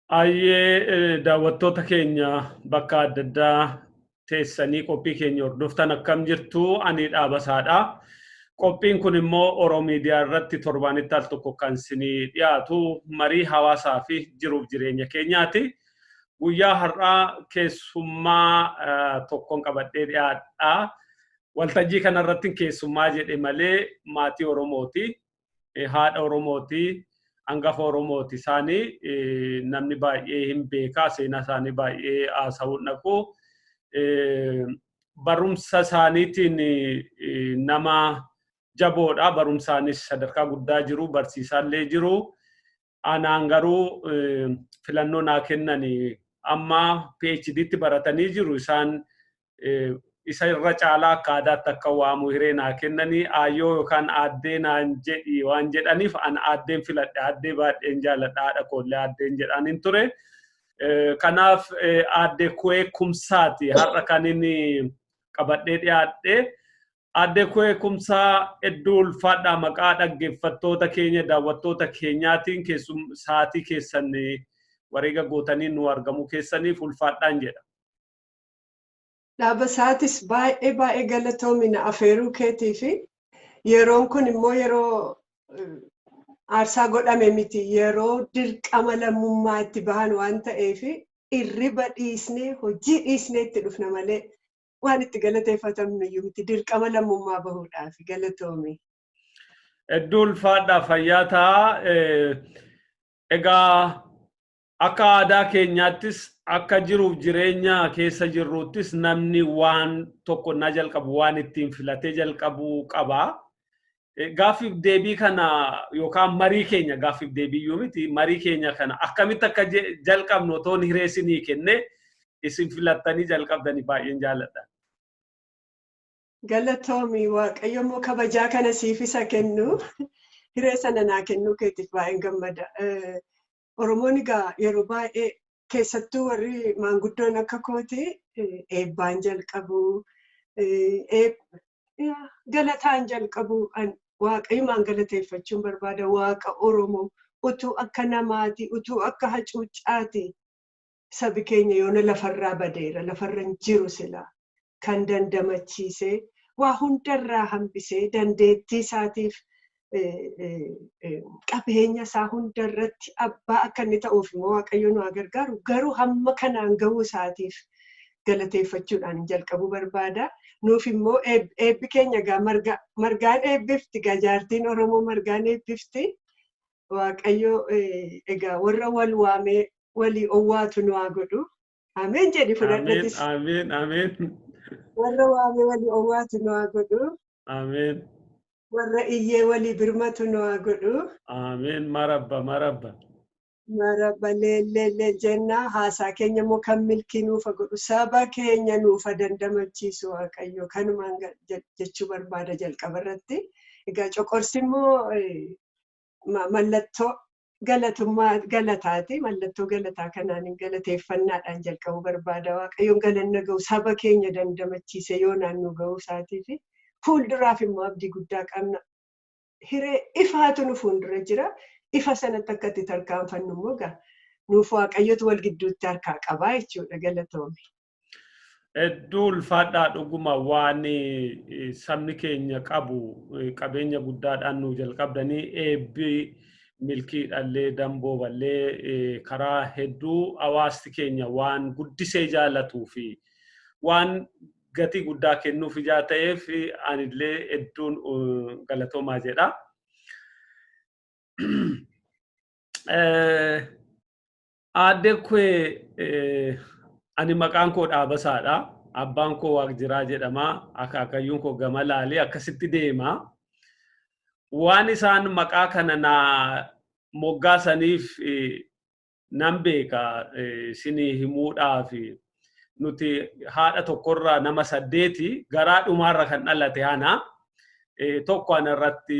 Ayyee, daawwattoota keenya bakka adda addaa teessanii qophii keenya hordoftan, akkam jirtu? Ani Dhaabasaadha. Qophiin kun immoo Oromiidiyaa irratti torbaanitti al tokko kan isinii dhiyaatu marii hawaasaa fi jiruuf jireenya keenyaati. Guyyaa har'aa keessummaa tokkoon qabadhee dhiyaadha. Waltajjii kanarratti keessummaa jedhe malee maatii Oromooti. Haadha Oromooti. Hangafa Oromooti. Isaanii namni baay'ee hin beekaa, seenaa isaanii baay'ee haasa'uu dhaqu. Barumsa isaaniitiin nama jaboodha. Barumsaanis sadarkaa guddaa jiru, barsiisaallee jiru. Anaan garuu filannoo naa kennani amma PhDtti baratanii jiru. Isaan isa irra caalaa akka aadaatti akka waamu hiree naa kennanii, aayyoo yookaan aaddee naan jedhi waan jedhaniif an aaddeen filadhe. Aaddee baay'een jaaladha, haadha koollee aaddeen jedhaniin ture. Kanaaf Aaddee Kuwee Kumsaati har'a kan inni qabadhee dhiyaadhe. Aaddee Kuwee Kumsaa, hedduu ulfaadhaa, maqaa dhaggeeffattoota keenya, daawwattoota keenyaatiin keessum sa'aatii keessan wareega gootanii nu argamuu keessaniif ulfaadhaan jedha. Dhaabasaatis baay'ee baay'ee galatoomina afeeruu keetii fi yeroon kun immoo yeroo aarsaa godhame miti, yeroo dirqama lammummaa itti bahan waan ta'eef irriba dhiisnee, hojii dhiisnee itti dhufna malee waan itti galateeffatamnu iyyuu miti, dirqama lammummaa bahuudhaaf. Galatoomi. Hedduu ulfaadhaa, fayyaa ta'a. Egaa akka aadaa keenyaattis, akka jiruuf jireenya keessa jirruuttis, namni waan tokko na jalqabu waan ittiin filatee jalqabuu qaba. Gaaffiif deebii kana yookaan marii keenya, gaaffiif deebii iyyuu miti, marii keenya kana akkamitti akka jalqabnu otoo hiree isinii kenne, isin filattanii jalqabdanii baay'een jaalladha. Galatoomi. Waaqayyo immoo kabajaa kana siif isa kennu, hiree sana naa kennuu keetiif baay'een gammada. Oromoon egaa yeroo baay'ee, keessattuu warri maanguddoon akka kooti, eebbaan jalqabu, galataan jalqabu. Waaqayyomaan galateeffachuun barbaada. Waaqa Oromoo utuu akka namaati, utuu akka hacuuccaati, sabi keenya yoona lafarraa badeera, lafarra hin jiru silaa, kan dandamachiisee, waa hundarraa hambisee, dandeettii isaatiif qabeenya isaa hundarratti abbaa akka inni ta'uuf immoo Waaqayyo nu haa gargaaru, garuu hamma kanaan gahuu isaatiif galateeffachuudhaan jalqabuu barbaada. Nuuf immoo eebbi keenya egaa margaan eebbifti, egaa jaartiin Oromoo margaan eebbifti. Waaqayyo egaa warra wal waamee walii owwaatu nu haa godhu. Ameen jedhi fudhadhatis. Ameen, ameen. Warra waamee walii owwaatu nu haa godhu. Ameen. Warra iyyee walii birmatu nu haa godhu. Ameen. Marabba, marabba. Marabba, leelleellee jenna. Haasaa keenya immoo kan milkii nuufa godhu, saba keenya nuufa dandamachiisu Waaqayyo, kanumaan jechuu barbaada jalqaba irratti. Egaa coqorsi immoo mallattoo galatummaa galataati. Mallattoo galataa kanaan galateeffannaadhaan jalqabuu barbaada. Waaqayyoon galanna ga'u, saba keenya dandamachiise yoo naannoo ga'uu isaatii fi fuulduraaf immoo abdii guddaa qabna. Hiree ifaatu nu fuuldura jira. Ifa sanatti akka itti tarkaanfannu immoo egaa nuuf Waaqayyotu wal gidduutti harkaa qabaa jechuudha. Galatoome. Hedduu ulfaadhaa. Dhuguma waan sabni keenya qabu qabeenya guddaadhaan nu jalqabdanii, eebbi milkiidhallee dambooballee karaa hedduu hawaasni keenya waan guddisee jaalatuu fi waan gatii guddaa kennuuf ijaa ta'eef anillee hedduun galatoomaa jedha. Aadde Kuwee, ani maqaan koo Dhaabasaadha. Abbaan koo Waaqjiraa jedhama. Akaakayyuun koo gama laalee akkasitti deema. Waan isaan maqaa kana naa moggaasaniif nan beeka sinii himuudhaaf. Nuti haadha tokkorraa nama saddeeti, garaa dhumaarra kan dhalate ana. Tokko ana irratti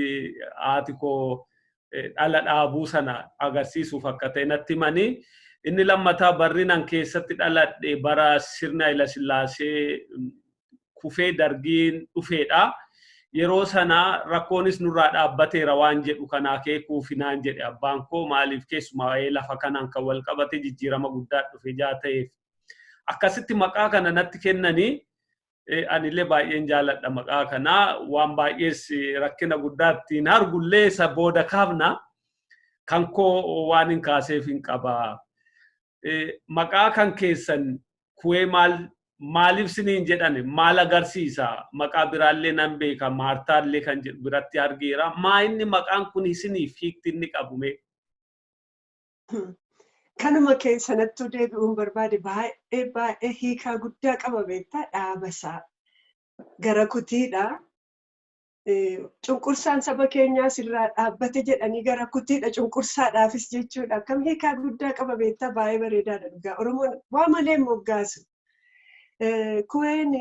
haati koo dhala dhaabuu sana agarsiisuuf akka ta'e natti himanii. Inni lammataa, barri nan keessatti dhaladhe bara sirna Haila Sillaasee kufee Dargiin dhufeedha. Yeroo sana rakkoonis nurraa dhaabbateera waan jedhu kana akeekuufi naan jedhe abbaan koo, maaliif keessumaa waa'ee lafa kanaan kan wal qabate jijjiirama guddaa dhufe jaa ta'eef. Akkasitti maqaa kana natti kennanii, anillee baay'een jaaladha maqaa kanaa. Waan baay'ees rakkina guddaa ittiin argullee isa booda kaafna, kan koo waan hin kaaseef hin qaba. Maqaa kan keessan Kuwee maal maaliif siniin jedhane? Maal agarsiisa? Maqaa biraallee nan beeka, Maartaallee kan jedhu biratti argeera. Maa inni maqaan kun isiniif hiikti inni qabu mee? Kanuma keessanattuu deebi'uun barbaade. Baay'ee baay'ee hiikaa guddaa qaba, beektaa, dhaabasaa. Gara kutiidha. Cunqursaan saba keenyaa sirraa dhaabbate jedhanii gara kutiidha, cunqursaadhaafis jechuudha. Akkam hiikaa guddaa qaba, beektaa, baay'ee bareedaadha dhugaa. Oromoon waa malee moggaasu. Kuween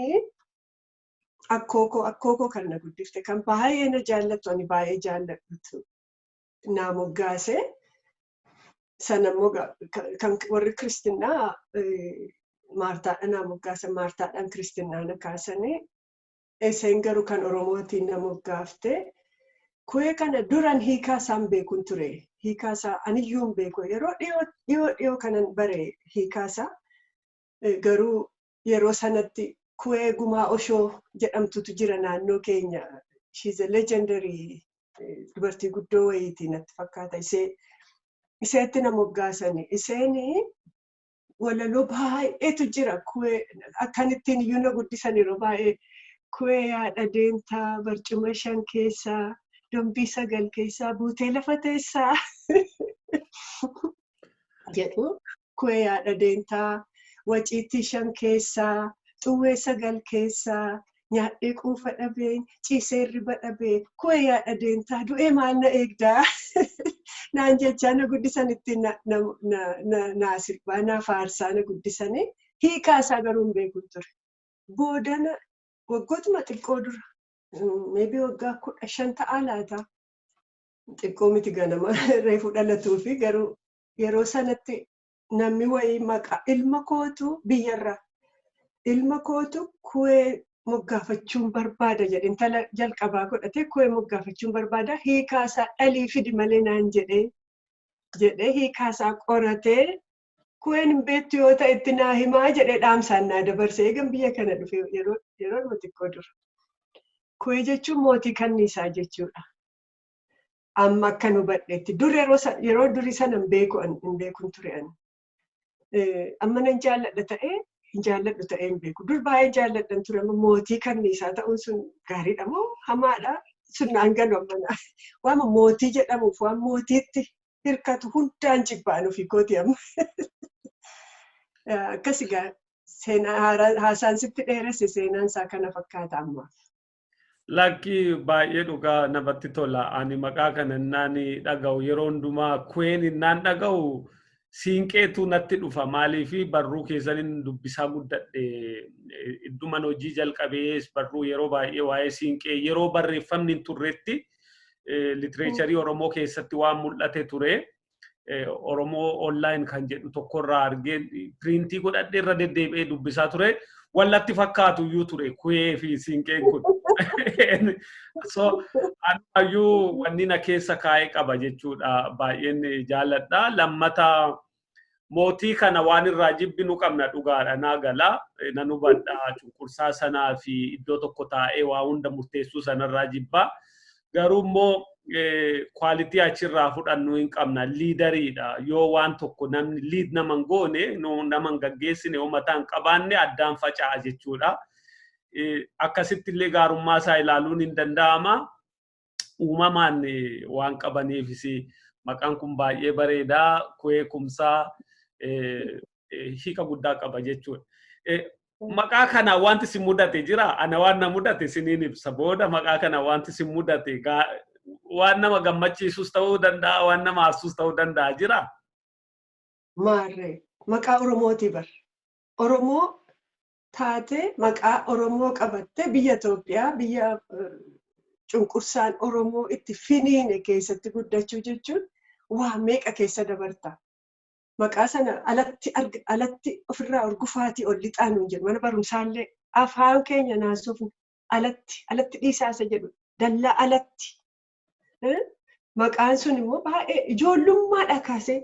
akkookoo kan na guddifte, kan baay'ee na jaallattu, ani baay'ee jaalladhutu naa moggaase. Sana immoo kan warri kiristinnaa Maartaadha naa moggaasan, Maartaadhaan kiristinnaa na kaasanii. Isheen garuu kan Oromootiin na moggaafte. Kuwee kana duran hiikaa isaan beekun ture. Hiikaa isaa aniyyuu hin beeku. Yeroo dhiyoo dhiyoo dhiyoo kanan bare hiikaa isaa. Garuu yeroo sanatti Kuwee Gumaa Oshoo jedhamtutu jira naannoo keenya. She's a legendary, dubartii guddoo wayiiti natti fakkaata. Isee iseetti na moggaasani. Isheen walaloo baay'eetu jira. Kuwee akkan ittiin iyyuu na guddisan yeroo baay'ee. Kuwee yaadha deemtaa, barcuma shan keessaa, dombii sagal keessaa buutee lafa teessaa jedhu. Kuwee yaadha deemtaa, waciitii shan keessaa, xuwwee sagal keessaa, nyaadhee quufa dhabee, ciisee hirriba dhabee, kuwee yaadha deemtaa, du'ee maal na eegdaa naan jechaa na guddisan. Ittiin na sirbaa, na faarsaa na guddisanii, hiikaa isaa garuu hin beeku ture. Boodana waggootuma xiqqoo dura, maybe waggaa 15 ta'aa laata. Xiqqoo miti, ganama reefu dhalatuu fi garuu yeroo sanatti namni wayii maqaa ilma kootu biyyarraa, ilma kootu Kuwee moggaafachuun barbaada jedhe, intala jalqabaa godhate, Kuwee moggaafachuun barbaada, hiikaa isaa dhalii fidi malee naan jedhee jedhee, hiikaa isaa qoratee, Kuween hin beektu yoo ta'e itti naa himaa jedhee dhaamsaan naa dabarse eegan biyya kana dhufe yeroo xiqqoo dura. Kuwee jechuun mootii kanniisaa jechuudha. Amma akkan hubadheetti, dur yeroo durii sana hin beeku, hin beekun ture ani. Amma nan jaalladha ta'ee hin jaalladhu ta'ee hin beeku. Dur baay'ee jaalladhan ture, amma mootii kanniisaa ta'uun sun gaariidha moo hamaadha? Sun naan galu amma. Waan mootii jedhamuuf waan mootiitti hirkatu hundaan jibbaan ofii kooti amma. Akkas egaa seenaa haasaan sitti dheeresse, seenaan isaa kana fakkaata ammaaf. Lakki, baay'ee dhugaa namatti tola. Ani maqaa kana innaan dhaga'u, yeroo hundumaa Kuween innaan dhaga'u siinqeetu natti dhufa. Maaliif barruu keessaniin dubbisaa guddadhe. Idduman hojii jalqabees barruu yeroo baay'ee waa'ee siinqee, yeroo barreeffamni hin turretti literature Oromoo keessatti waan mul'ate ture. Oromoo Online kan jedhu tokkorraa argee print godhadhee irra deddeebi'ee dubbisaa ture. Wallatti fakkaatu iyyuu ture Kuwee fi siinqeen kun. So ayyuu wanni na keessa kaa'ee qaba jechuudha. Baay'een jaalladha. Lammata mootii kana waan irraa jibbinu qabna, dhugaadha, naa gala. Nan hubadha, cunqursaa sanaa fi iddoo tokko taa'ee waa hunda murteessuu sanarraa jibbaa. Garuu immoo quality achirraa fudhannu hin qabna. Leaderiidha. Yoo waan tokko namni lead nama hin goone, nama hin gaggeessine, yoo mataa hin qabaanne addaan faca'a jechuudha. Akkasitti illee gaarummaa isaa ilaaluun hin danda'ama. Uumamaan waan qabaniifis maqaan kun baay'ee bareedaa. Kuwee Kumsaa hiika guddaa qaba jechuudha. Maqaa kana wanti si mudate jira? Ana waan na mudate siniin ibsa. Booda maqaa kana wanti si mudate Waan nama gammachiisus ta'uu danda'a, waan nama aarsus ta'uu danda'a jira. Maarree, maqaa Oromooti bar. Oromoo taatee maqaa Oromoo qabattee biyya Itoophiyaa, biyya cunqursaan Oromoo itti finiine keessatti guddachuu jechuun waa meeqa keessa dabarta. Maqaa sana alatti ofirraa urgufaatii ol lixaa nuun jedhu. Mana barumsaallee afaan keenya naasuuf alatti dhiisaasa jedhu, dallaa alatti. Maqaan sun immoo baay'ee ijoollummaadhaa kaasee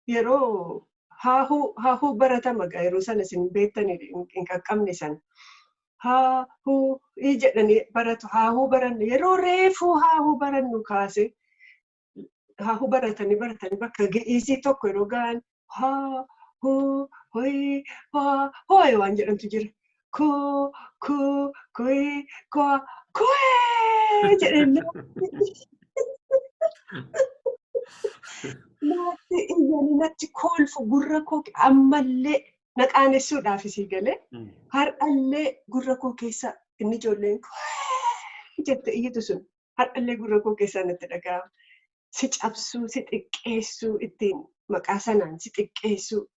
yeroo haahuu baratama, yeroo sana isin beektanii hin qaqqabne sana. Haahuu jedhanii baratu, haahuu barannu, yeroo reefuu haahuu barannu kaasee, haahuu baratanii baratanii bakka ga'iisii tokko yeroo ga'an, haa huu hoyi haa hooyi waan jedhamtu jira. Koo koo koyi koo koe jedhanii natti iyyanii natti kolfu. Gurra koo ammallee na qaanessuudhaaf isii galee, har'allee gurra koo keessa inni ijoolleen jette iyyitu sun har'allee gurra koo keessaa natti dhaga'ama. Si cabsuu, si xiqqeessuu, ittiin maqaa sanaan si xiqqeessuu.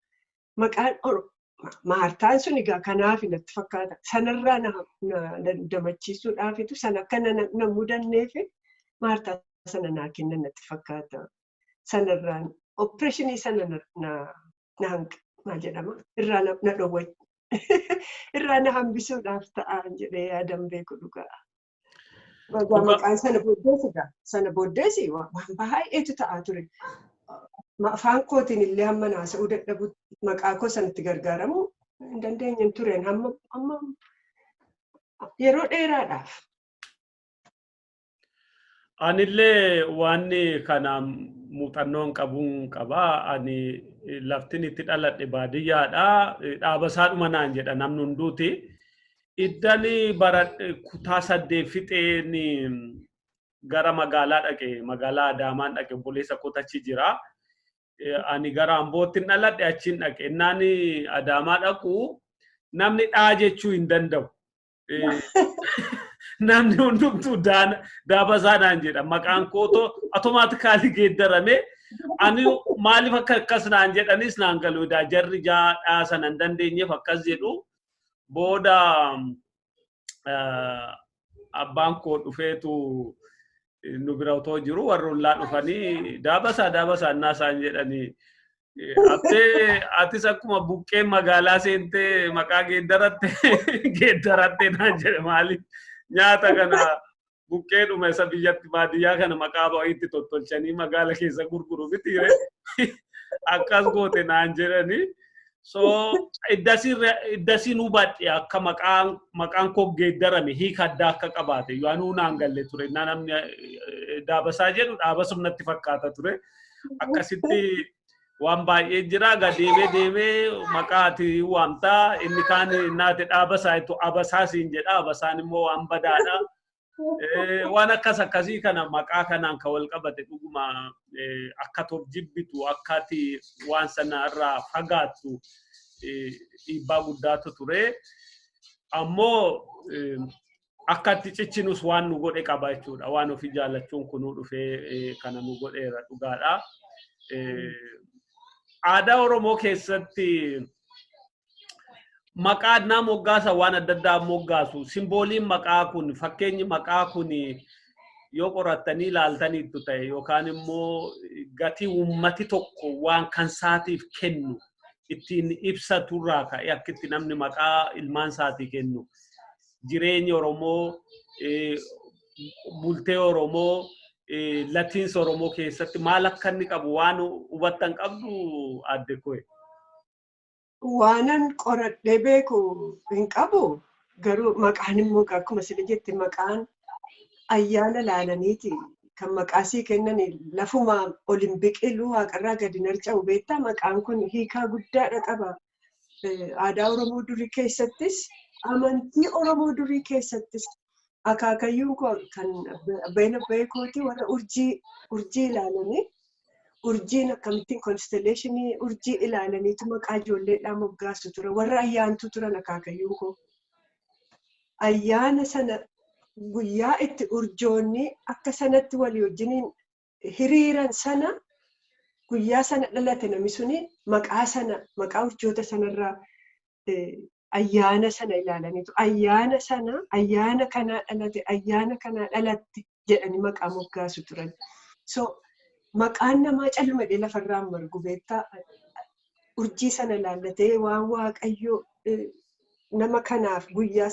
Maqaan Maartaan sun egaa kanaaf natti fakkaata. Sanarraa na damachiisuudhaafitu sana akka na mudanneef Maartaa sana naa kennan natti fakkaata. Sanarraan opereeshinii sana na maal jedhama, irraa na dhowwa, irraa na hambisuudhaaf ta'an jedhee yaadan beeku dhugaa. Maqaan sana booddees egaa sana booddees waan baay'eetu ta'aa ture. Afaan kootiin illee hamma naasa'uu dadhabu maqaa koo sanatti gargaaramuu hin dandeenye tureen hamma yeroo dheeraadhaaf. Anillee waan kana muuxannoon qabuun qaba. Ani laftin itti dhaladhe baadiyyaadha. Dhaabasaadhuma naan jedha namni hunduuti. Iddani bara kutaa 8 fixeen gara magaalaa dhaqe. Magaalaa Adaamaan dhaqe, obboleessa koo achi jira. Ani gara Ambootti dhaladhe, achiin dhaqe. Innaan Adaamaa dhaqu namni dhaa jechuu hin danda'u. Namni hundumtuu daabasaadhaan jedha. Maqaan kootoo automatically geeddarame. Ani maaliif akka akkas naan jedhanis naan galu. Jarri dhaa sana hin dandeenyeef akkas jedhu. Booda abbaan koo dhufeetu nu bira otoo jiru warri ollaa dhufanii "Daabasaa, daabasaa" innaa isaan jedhanii, "Abtee, atis akkuma buqqeen magaalaa seentee maqaa geeddaratte geeddaratte" naan jedhe. Maaliif nyaata kana buqqeedhuma isa biyyatti baadiyyaa kana maqaa ba'iitti tottolchanii magaala keessa gurguru miti, akkas goote naan jedhanii. So iddasiin hubadhe akka maqaan koo geeddarame hiika addaa akka qabaate. Yaanuu naan galle ture. Namni daabasaa jedhu dhaabasum natti fakkaata ture. Akkasitti waan baay'ee jira. Egaa deemee deemee maqaa ati waamtaa, inni kaan naate dhaabasaa jettu abasaa siin jedha. Abasaan immoo waan badaadha. Waan akkas akkasii kana maqaa kanaan kan wal qabate dhuguma akka of jibbitu, akka ati waan sana irraa fagaattu dhiibbaa guddaatu ture. Ammoo akka itti cichinus waan nu godhe qaba jechuudha. Waan ofii jaallachuun kunuu dhufee kana nu godheera, dhugaadha. Aadaa Oromoo keessatti maqaa naa moggaasa, waan adda addaa moggaasu. Simbooliin maqaa kun, fakkeenyi maqaa kun yoo qorattanii ilaaltaniittu ta'e, yookaan immoo gatii uummati tokko waan kan saatiif kennu ittiin ibsaturraa ka'e, akka itti namni maqaa ilmaan isaatii kennu, jireenya Oromoo, bultee Oromoo, latiinsa Oromoo keessatti maal akka inni qabu waan hubattan qabdu, adde Koye? Waanan qoradhee beeku hin qabu. Garuu maqaan immoo akkuma isin jette maqaan ayyaana laalaniiti kan maqaa sii kennan. Lafuma ol hin biqilu, waaqarraa gadi hin harca'u, beektaa, maqaan kun hiikaa guddaadha qaba. Aadaa Oromoo durii keessattis, amantii Oromoo durii keessattis, akaakayyuun koo kan abbeen abbee kooti warra urjii ilaalanii, urjiin akkamittiin constellation urjii ilaalaniitu maqaa ijoolleedhaa moggaasu ture. Warra ayyaantuu turan akaakayyuun koo. Ayyaana sana Guyyaa itti urjoonni akka sanatti walii wajjiniin hiriiran sana, guyyaa sana dhalate namni suni maqaa sana, maqaa urjoota sanarraa ayyaana sana ilaalaniitu ayyaana sana, ayyaana kanaa dhalate, ayyaana kanaa dhalatte jedhanii maqaa moggaasu turan. So maqaan namaa calmadhee lafarraa margu beektaa, urjii sana ilaallatee waan Waaqayyo nama kanaaf guyyaa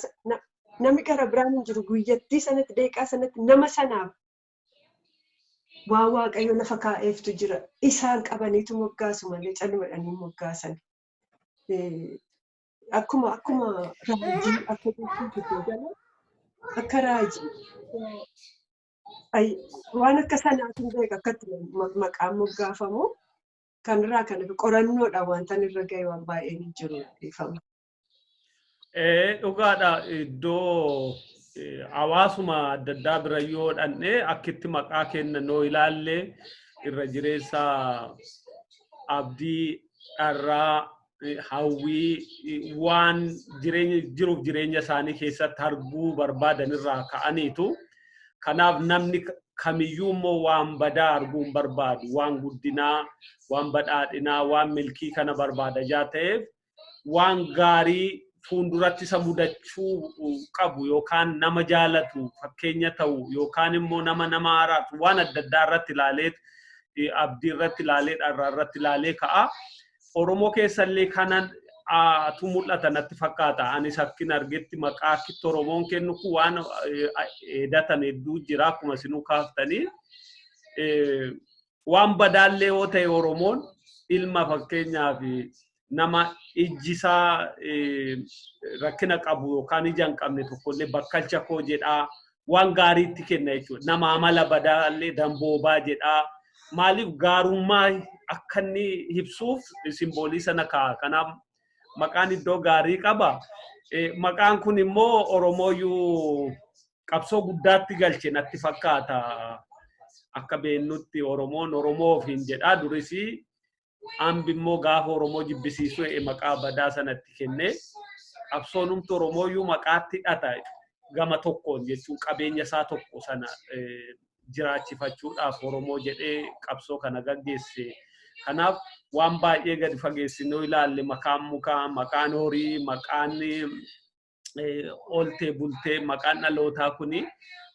namni gara biraan hin jiru, guyyattii sanatti, daqiiqaa sanatti nama sanaaf waan Waaqayyo lafa kaa'eeftu jira. Isaan qabaniitu moggaasu malee calmadhanii moggaasan. Akkuma raajii akka jechuun akka raajii waan akka sanaatiin beeka akkatti maqaan moggaafamu. Kanarraa kan qorannoodha wanta irra ga'e waan baay'een hin jiru dhiifama. Dhugaadha, iddoo hawaasuma adda addaa bira yoo dhanne akkitti maqaa kennan yoo ilaalle irra jireessa abdii, dharraa, hawwii, waan jireenya jiruuf jireenya isaanii keessatti arguu barbaadan irraa ka'aniitu. Kanaaf namni kamiyyuu immoo waan badaa arguu hin barbaadu, waan guddinaa, waan badhaadhinaa, waan milkii kana barbaada jaa ta'eef waan gaarii fuulduratti isa mudachuu qabu yookaan nama jaalatu fakkeenya ta'u yookaan immoo nama araatu waan adda addaa irratti ilaalee, abdii irratti ilaalee, dharraa irratti ilaalee ka'a. Oromoo keessallee kanan tu mul'ata natti fakkaata. Anis akkin argetti maqaa akkitti Oromoon kennu kun waan eedatan hedduu jira akkuma isinuu kaaftanii. Waan badaallee yoo ta'e Oromoon ilma fakkeenyaaf nama ijji isaa rakkina qabu yookaan ija hin qabne tokkollee bakkalcha koo jedhaa waan gaariitti kenna jechuudha. Nama amala badaallee damboobaa jedhaa. Maaliif gaarummaa akka inni ibsuuf simboolii sana kaa'a. Kanaaf maqaan iddoo gaarii qaba. Maqaan kun immoo Oromooyyuu qabsoo guddaatti galche natti fakkaata. Akka beennutti Oromoon Oromoo ofiin jedhaa durisii hambi immoo gaafa Oromoo jibbisiisuu maqaa badaa sanatti kennee qabsoonumti Oromooyyuu maqaatti hidhata gama tokkoon jechuun qabeenya isaa tokko sana jiraachifachuudhaaf Oromoo jedhee qabsoo kana gaggeesse. Kanaaf waan baay'ee gadi fageessinoo ilaalle maqaan mukaa, maqaan horii, maqaan ooltee bultee, maqaan dhalootaa kuni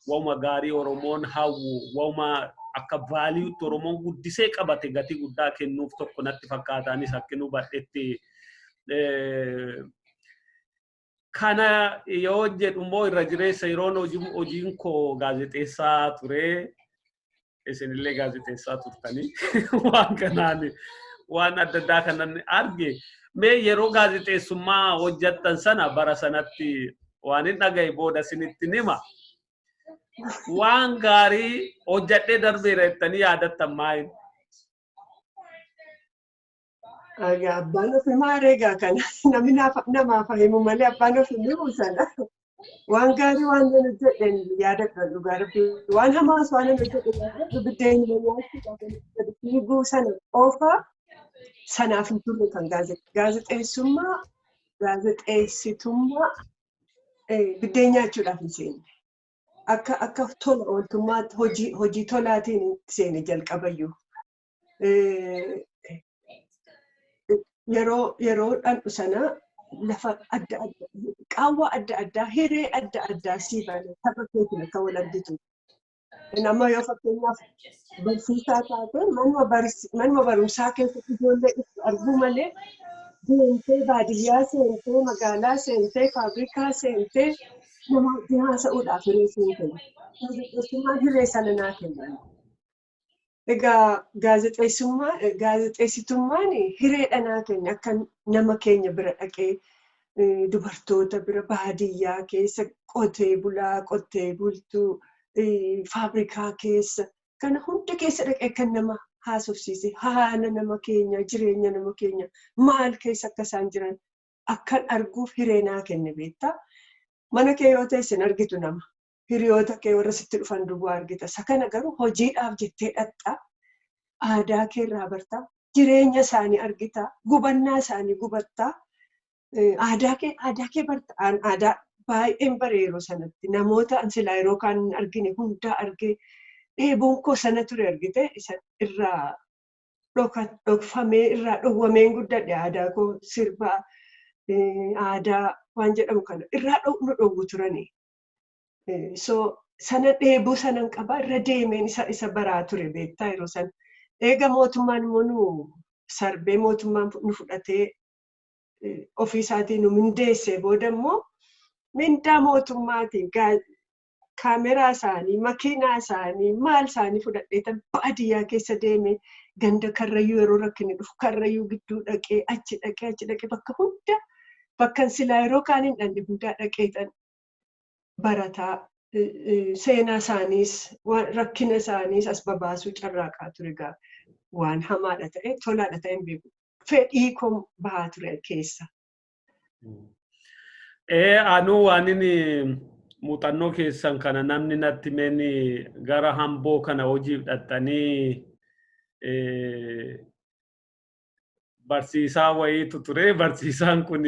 waanuma gaarii Oromoon hawwu, waanuma akka vaaliyuutti Oromoon guddisee qabate gatii guddaa kennuuf tokko natti fakkaataanis akka nu hubadhetti. Kana yoo jedhu immoo irra jireessa yeroon hojiin koo gaazexeessaa ture, isinillee gaazexeessaa turtanii waan kanaan waan adda addaa kanan arge. Mee yeroo gaazexeessummaa hojjettan sana bara sanatti waan hin dhagaye booda isinitti nima. Waan gaarii hojjedhee darbeera jettanii yaadattan maali? Abbaan ofii maaree egaa kana namni namaaf himu malee abbaan ofii himu sana. Waan gaarii waan nan hojjedheen yaadadha dhugaa rabbii. Waan hamaas waan nan hojjedhe yaadadhu biddeen nyaachuudhaaf fiiguu sana qofa sanaaf hin turre kan gaazexeessummaa gaazexeessitummaa biddeen nyaachuudhaaf hin seenne. Akka tola ooltummaatti hojii tolaatiin seene jalqabayyuu. Yeroo dhandhu sana lafa adda addaa, qaawwa adda addaa, hiree adda addaa sii bane tapha keetiin akka wal argitu. Nama yoo fakkeenyaaf barsiisaa taate manuma barumsaa keessatti ijoollee itti arguu malee deemtee baadiyyaa seentee, magaalaa seentee, faabrikaa seentee nama wajjin haasa'uudhaaf hiree siin kenna. Gaazexeessummaan hiree sana naa kenna. Egaa gaazexeessitummaan hireedha naa kenna akka nama keenya bira dhaqee dubartoota bira baadiyyaa keessa qotee bulaa, qotee bultuu, faabrikaa keessa kana hunda keessa dhaqee kan nama haasofsiise haala nama keenya, jireenya nama keenya maal keessa akka isaan jiran akkan arguuf hiree naa kenne beektaa. Mana kee yoo teesse hin argitu nama. Hiriyoota kee warra sitti dhufan duwwaa argita. Isa kana garuu hojiidhaaf jettee dhaqxa. Aadaa kee irraa barta. Jireenya isaanii argita. Gubannaa isaanii gubatta. Aadaa kee barta. Aadaa Baay'een bare yeroo sanatti namoota an silaa yeroo kaan argine hundaa argee dheebuun koo sana ture argite isa irraa dhokfamee irraa dhowwameen guddadhe aadaa koo sirbaa aadaa waan jedhamu kana irraa nu dhowwu turani. So sana dheebuu sanan qabaa irra deemeen isa baraa ture beektaa yeroo sana. Eega mootummaan immoo nu sarbee mootummaan nu fudhatee ofii isaatii nu mindeessee booda immoo mindaa mootummaatiin kaameraa isaanii, makiinaa isaanii, maal isaanii fudhadhee baadiyyaa keessa deeme ganda Karrayyuu yeroo rakkinni dhufu Karrayyuu gidduu dhaqee achi dhaqee achi dhaqee bakka hunda bakka silaa yeroo kaan hin dhanne hundaa dhaqee barataa seenaa isaaniis rakkina isaaniis as babaasuu carraaqaa ture gaa waan hamaadha ta'e tolaadha ta'e hin beeku. Fedhii koo bahaa ture keessa. Anuu waan inni muuxannoo keessan kana namni natti meen gara Hamboo kana hojiif dhaxxanii barsiisaa wayiitu ture. Barsiisaan kun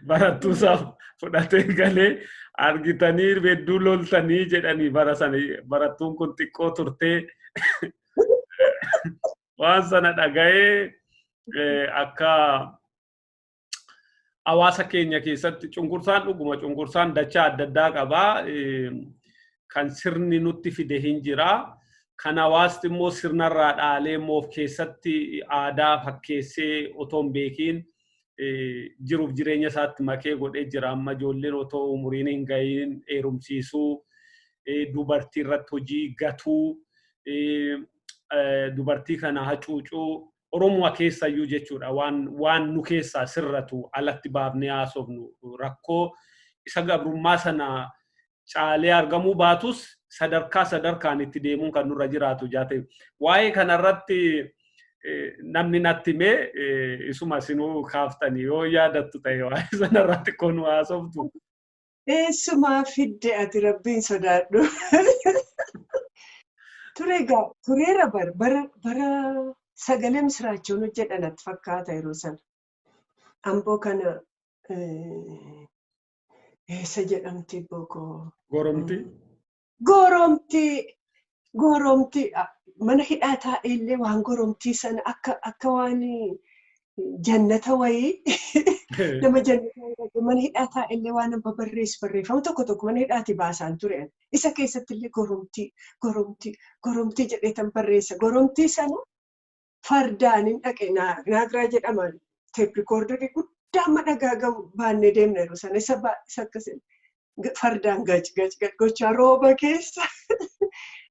barattuusaa fudhatee galee argitanii hedduu loltanii jedhanii bara sana barattuun kun xiqqoo turtee waan sana dhaga'ee akka hawaasa keenya keessatti cunqursaan dhuguma cunqursaan dachaa adda addaa qabaa. Kan sirni nutti fide hin jiraa. Kan hawaasni immoo sirnarraa dhaalee immoo of keessatti aadaa fakkeessee otoo hin beekiin jiruuf jireenya isaatti makee godhee jira. Amma ijoolleen otoo umuriin hin gahiin heerumsiisuu, dubartii irratti hojii gatuu, dubartii kana hacuucuu Oromoo keessayyuu jechuudha. Waan nu keessaa sirratu alatti baafnee haasofnu rakkoo isa gabrummaa sana caalee argamuu baatus sadarkaa sadarkaan itti deemuun kan nurra jiraatu jaate. Waa'ee kanarratti namni natti himee isuma isinuu kaaftanii yoo yaadattu ta'e waa'ee sanarratti xiqqoo nu haasoftu. Eessumaa fidde ati rabbiin sodaadhu. Ture egaa tureera bara bara sagalee misiraachoon hojjedha natti fakkaata yeroo sana. Amboo kana eessa jedhamti bookoo? Goromti. Goromti. Goromti. Mana hidhaa taa'ee illee waan goromtii sana akka waan jannata wayii nama jannata wayii mana hidhaa taa'ee illee waan amma barreessu barreeffamu tokko tokko mana hidhaati baasaan ture. Isa keessatti illee goromtii goromtii goromtii jedhee tan barreessa. Goromtii sana fardaan hin dhaqe naagiraa jedhama teeprikoordarii guddaa amma dhagaa gahu baannee deemna yeroo sana isa akkasii fardaan gaj gaj gaj gochaa rooba keessa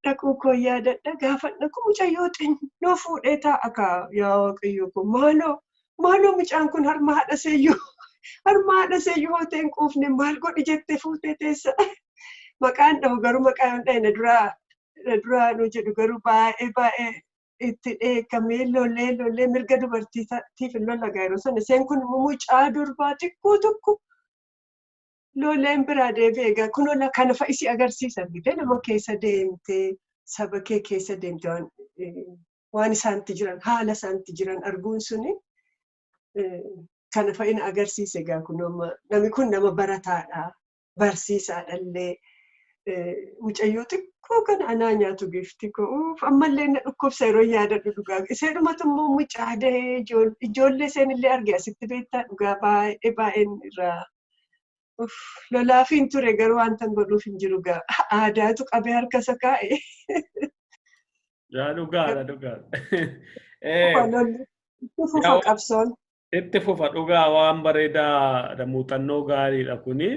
dhaquu koo yaadadha gaafa dhaqu mucayyoo xinnoo fuudhee taa'a kaa yaa waaqayyo koo maaloo maaloo mucaan kun harma haadha seeyyuu harma haadha seeyyuu hootee hin quufne maal godhi jettee fuutee teessa maqaan dhahu garuu maqaan dhahe na duraa nu jedhu garuu baay'ee baay'ee itti dheekkamee lolee lolee mirga dubartiitiif hin lola yeroo sana isheen kun mucaa durbaa xiqqoo tokko loleen biraa deebi'e egaa kunoo kana fa'i si agarsiisa argite nama keessa deemtee saba kee keessa deemte waan isaanitti jiran haala isaanitti jiran arguun suni kana fa'i na agarsiisa egaa kunoo namni kun nama barataadha barsiisaadha illee mucayyoo xiqqoo kana anaa nyaatu gifti koo ammallee na dhukkubsa yeroo yaadadhu dhugaa isheenumatu immoo mucaa dahee ijoollee isheen illee arge asitti beektaa dhugaa baay'ee baay'een irraa lolaafiin ture garuu wanta godhuuf hin jiru gaa aadaatu qabee harka isa kaa'e. Yaa dhugaadha dhugaadha. Itti fufa qabsoon. Itti fufa dhugaa waan bareedaa muuxannoo gaariidha kuni.